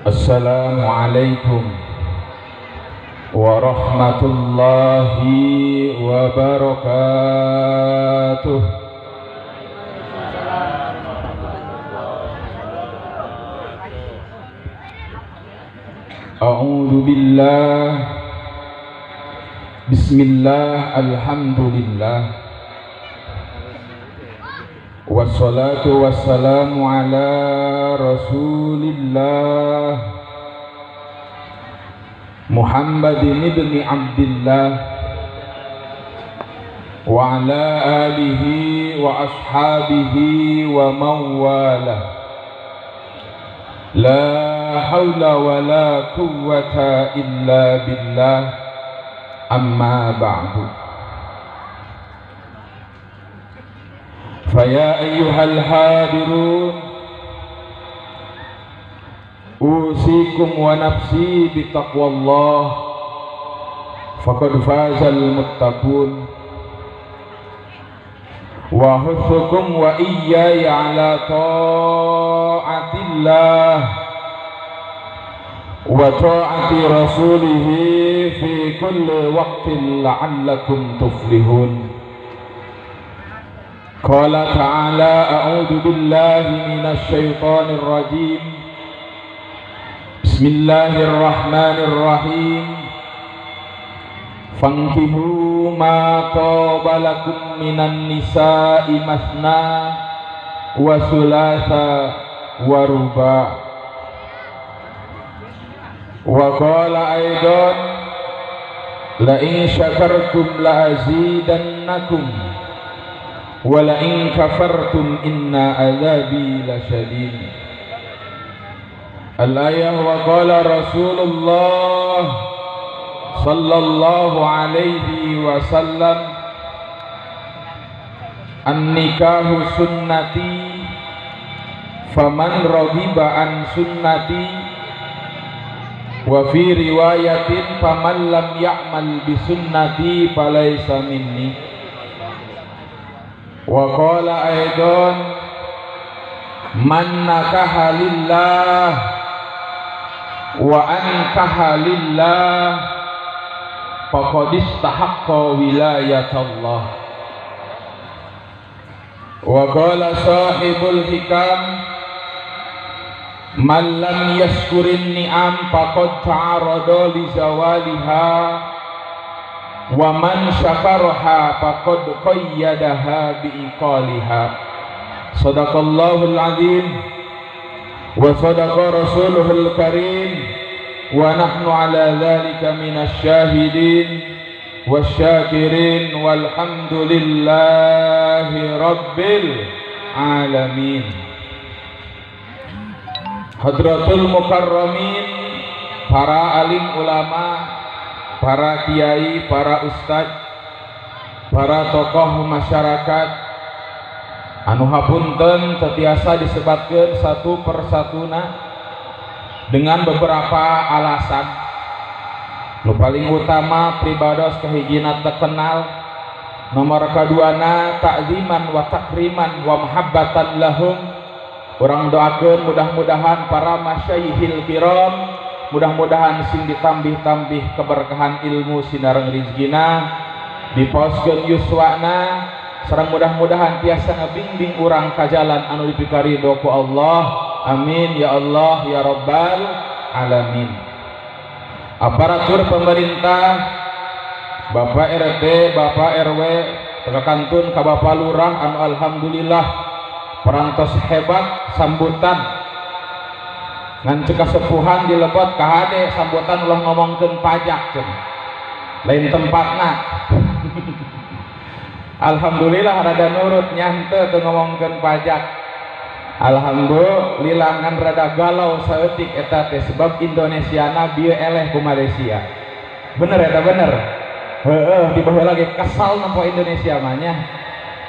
Assalamualaikum warahmatullahi wabarakatuh. A'udzu billah. Bismillah, alhamdulillah. Wassalatu wassalamu ala Rasulillah Muhammadin ibni Abdillah wa ala alihi wa ashabihi wa mawalah. La hawla wa la quwwata illa billah. Amma ba'du. فيا أيها الحاضرون أوصيكم ونفسي بتقوى الله فقد فاز المتقون. وأحثكم وإياي على طاعة الله وطاعة رسوله في كل وقت لعلكم تفلحون. قال تعالى أعوذ بالله من الشيطان الرجيم. بسم الله الرحمن الرحيم. فانكحوا ما طاب لكم من النساء مثنى وثلاث ورباع. وقال أيضا لئن شكرتم لأزيدنكم ولئن كفرتم إن عذابي لشديد. الآية. وقال رسول الله صلى الله عليه وسلم النكاح سنتي فمن رغب عن سنتي. وفي رواية فمن لم يعمل بسنتي فليس مني. وقال أيضا من نكح لله وأنكح لله فقد استحق ولاية الله. وقال صاحب الحكم من لم يشكر النعم فقد تعرض لزوالها ومن شكرها فقد قيدها بإقالها. صدق الله العظيم وصدق رسوله الكريم ونحن على ذلك من الشاهدين والشاكرين والحمد لله رب العالمين. Hadratul Mukarramin, para alim ulama, para kiai, para ustadz, para tokoh masyarakat anu hapunten tetiasa disebatkeun satu persatuna dengan beberapa alasan. Nu paling utama pribados kahijina terkenal, nomor kaduana ta'ziman wa takriman wa mahabbatan lahum. Urang doakeun mudah-mudahan para masyayihil kiram, mudah-mudahan sing ditambih-tambih keberkahan ilmu sinareng rizkina, diposkeun yuswana, sareng mudah-mudahan tiasa ngebimbing urang ka jalan anu dipikarido ku Allah. Amin ya Allah ya Rabbal alamin. Aparatur pemerintah, Bapak RT, Bapak RW, kantun ka Bapak Lurah anu alhamdulillah perantos hebat sambutan ngan cek kasepuhan di lebot kahade sambutan ulah ngomongkeun pajak cenah lain tempatna. Alhamdulillah rada nurut nyante teu ngomongkeun pajak. Alhamdulillah ngan rada galau saeutik eta teh sebab Indonesiana bieu eleh ku Malaysia. Bener eta bener. Heeh, di baheula ge kesal nempo Indonesia mah nya.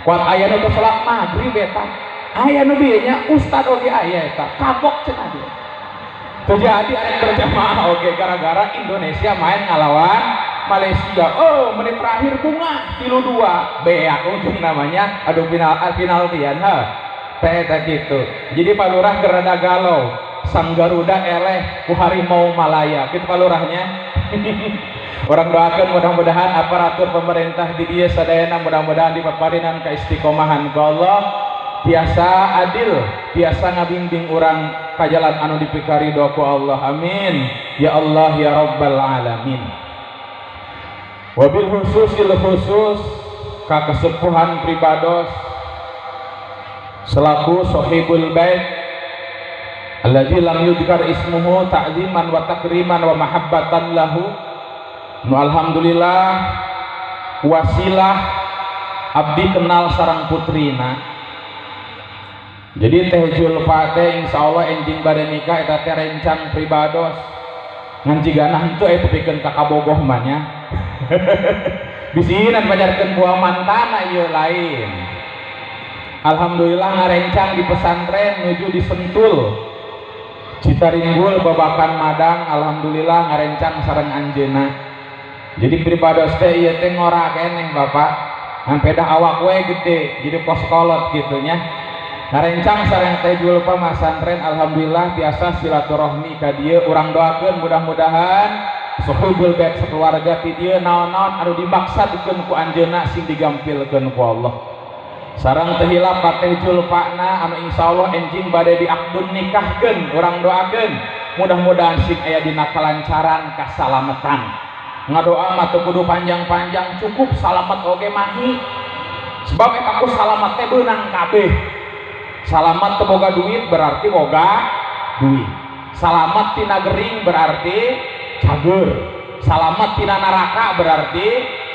Kuat aya nu teu salat maghrib eta. Aya nu bieu nya ustad oge aya eta kapok cenah dia. Terjadi arek berjamaah oge gara-gara Indonesia main ngalawan Malaysia. Oh, menit terakhir bunga 3-2 beak untung namanya aduh final penaltian ha. Teh gitu. Jadi Pak Lurah rada galau. Sang Garuda eleh ku harimau Malaya kitu palurahnya. Orang doakan mudah-mudahan aparatur pemerintah di dieu sadayana mudah-mudahan dipaparinan ka istiqomahan ku Allah, tiasa adil, tiasa ngabimbing urang ka jalan anu dipikarido ku Allah. Amin ya Allah ya rabbal alamin. Wabil khususil khusus ka kesepuhan pribados selaku sohibul bait alladzi lam yudhkar ismuhu ta'ziman wa takriman wa mahabbatan lahu. Nu alhamdulillah wasilah abdi kenal sarang putrina. Jadi Teh Julfa teh insyaallah enjing bade nikah eta teh rencang pribados. Ngan jigana henteu aya tepikeun ka kabogoh mah nya. Bisinan pajarkeun buah mantana ieu lain. Alhamdulillah ngarencang di pesantren nuju di Sentul Citaringgul Babakan Madang, alhamdulillah ngarencang sareng anjeunna. Jadi pribados teh ieu teh ngora keneh Bapak, ngan pedah awak we gede jadi pos kolot kitu nya. Ngarencang sareng Teh Julfa masantren, alhamdulillah biasa silaturahmi ka dieu. Urang doakeun mudah-mudahan sohibul bait sakeluarga ti dieu naon-naon anu dimaksudkeun ku anjeunna sing digampilkeun ku Allah. Sareng teu hilap ka Teh Julfana anu insyaallah enjing bade diakdun nikahkeun, urang doakeun mudah-mudahan sing aya dina kalancaran kasalamatan. Ngadoa mah teu kudu panjang-panjang, cukup salamet oge mahi. Sebab eta ku salamet teh beunang kabeh. Salamet teu boga duit berarti boga duit. Salamet tina gering berarti cager. Salamet tina neraka berarti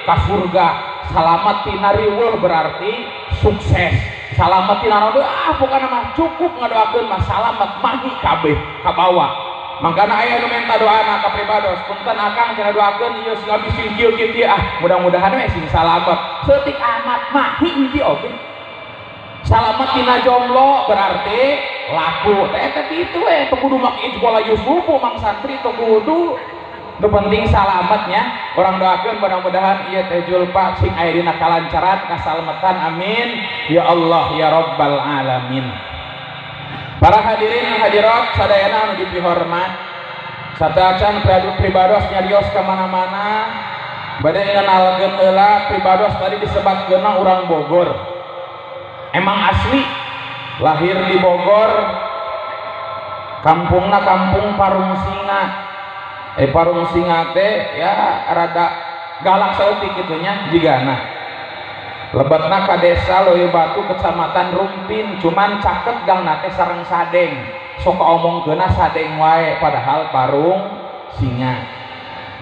ka surga. Salamet tina riweuh berarti sukses. Salamet tina naon ah pokona mah cukup ngadoakeun mah salamet mahi kabeh kabawa. Mangkana aya nu minta doana ka pribados, punten akang cenah doakeun ieu sing abis sing kieu kieu ah mudah-mudahan we sing salamet. Seutik amat mahi hiji oge. Salamet tina jomblo berarti laku. Teh eta kitu we teu kudu make ijbola yusufu mang santri teu kudu. Nu penting salametnya. Orang doakeun mudah-mudahan ieu Teh Julfa sing aya dina kalancaran kasalametan. Amin ya Allah ya rabbal alamin. Para hadirin hadirat sadayana anu dipihormat, sateuacan pribados nyarios ka mana-mana bade ngenalkeun heula pribados tadi disebatkeunna urang Bogor. Emang asli lahir di Bogor, kampungna kampung Parung Singa. Parung Singa teh ya rada galak saeutik kitu nya jigana. Lebetna ka desa Leuwi Batu kecamatan Rumpin, cuman caket gangna teh sareng Sadeng. Sok omongkeunna Sadeng wae padahal Parung Singa.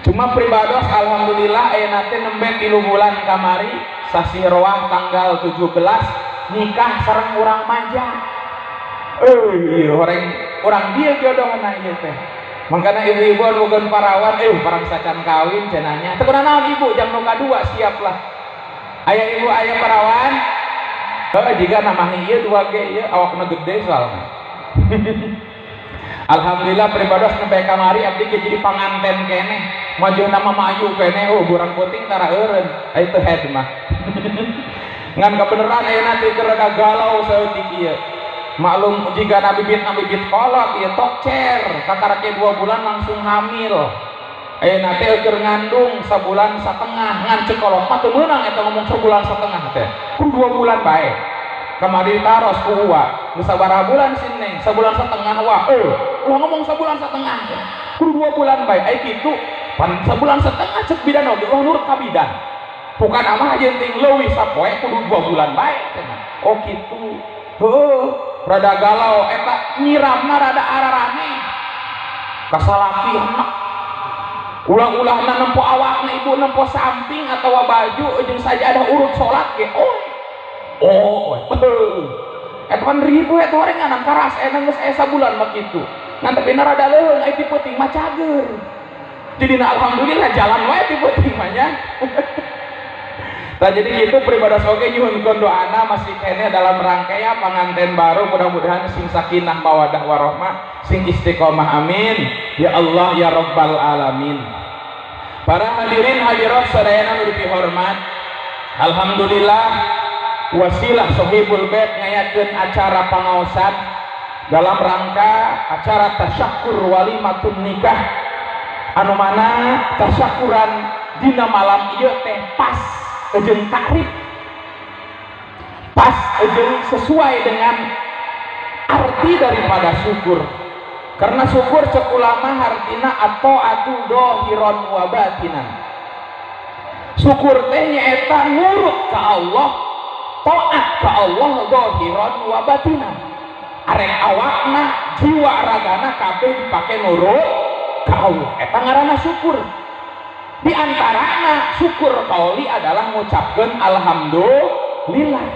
Cuma pribados alhamdulillah ayeuna teh nembe 3 bulan kamari sasih roah tanggal 17 nikah sareng urang Maja. Ieu urang dieu jodohna ieu teh. Mangkana ibu-ibu anu boga parawan parang sacan kawin cenah nya. Teu kunaon ibu jam nu kadua siaplah. Aya ibu aya parawan. Heuh jiga namahi ieu dua ge ieu awakna gede soalna. Alhamdulillah pribados nembe kamari abdi ge jadi panganten keneh. Majeuna mah mayu keneh oh burang puting tara eureun. Aya teu head mah. Ngan kabeneran ayeuna teh keur rada galau saeutik ieu. Maklum jika nabibit kolot ieu tokcer kakarake 2 bulan langsung hamil. Ayeuna teh keur ngandung sabulan satengah ngan cek kolot mah teu meunang eta ngomong sabulan setengah teh. Kudu 2 bulan bae. Kamari taros ku uwa, geus sabaraha bulan sih neng? Sabulan setengah wa. Ulah ngomong sabulan setengah teh. Kudu 2 bulan bae. Ai kitu pan sabulan setengah cek bidan oge ulah nurut ka bidan. Bukan amah jeung ting leuwih sapoe kudu 2 bulan bae cenah. Oh kitu. Heuh, rada galau eta nyiramna rada ararane. Kasalaki enak. Ulah-ulahna nempo awakna ibu nempo samping atawa baju jeung saja ada urut salat ge. Oh, eta kan ribu eta orenganan karas eta geus aya sabulan mah kitu. Ngan tapi rada leuheung ai ti peuting mah cager. Jadi na alhamdulillah jalan wae ti peuting mah nya. Tah jadi gitu pribados oge nyuhunkeun doana masih keneh dalam rangkaian panganten baru mudah-mudahan sing sakinah mawadah warahmah sing istiqomah amin ya Allah ya rabbal alamin. Para hadirin hadirat sadayana nu dipihormat, alhamdulillah wasilah Sohibul Bait ngayakeun acara pangaosan dalam rangka acara tasyakur walimatun nikah anu mana tasyakuran dina malam ieu teh pas jeung takrif, pas jeung sesuai dengan arti daripada syukur. Karena syukur cek ulama artina atau dohiron wa batinan. Syukur teh nyaeta nurut ka Allah, taat ka Allah dohiron wa batinan. Arek awakna, jiwa ragana kabeh dipake nurut ka Allah. Eta ngaranna syukur. Di antarana syukur kauli adalah ngucapkeun alhamdulillah.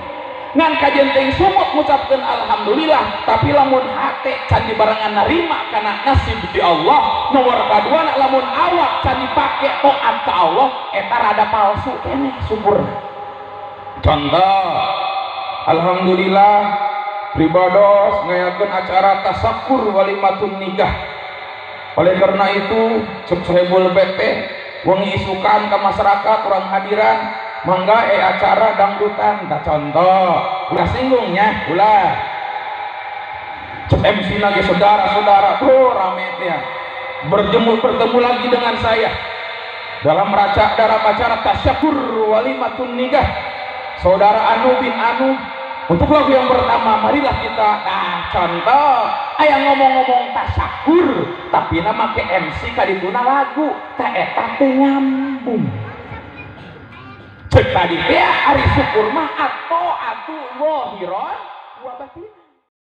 Ngan kajen teuing sumut ngucapkeun alhamdulillah, tapi lamun hate can dibarengan narima kana nasib di Allah. Nomor kaduana lamun awak can dipake taat ka Allah, eta rada palsu keneh syukur. Contoh, alhamdulillah pribados ngayakeun acara tasyakur walimatun nikah. Oleh karena itu cek sohibul bait teh wengi isukan ke masyarakat kurang hadiran mangga acara dangdutan. Tak contoh ulah singgungnya ulah cek MC lagi saudara-saudara oh rame ya bertemu lagi dengan saya dalam acara tasyakur walimatun nikah saudara Anu bin Anu. Untuk lagu yang pertama marilah kita contoh aya ngomong-ngomong tasyakur tapi nama ke MC kadituna lagu ta eta teh nyambung. Cek tadi teh ari syukur mah atau atu zahiran wa batinan.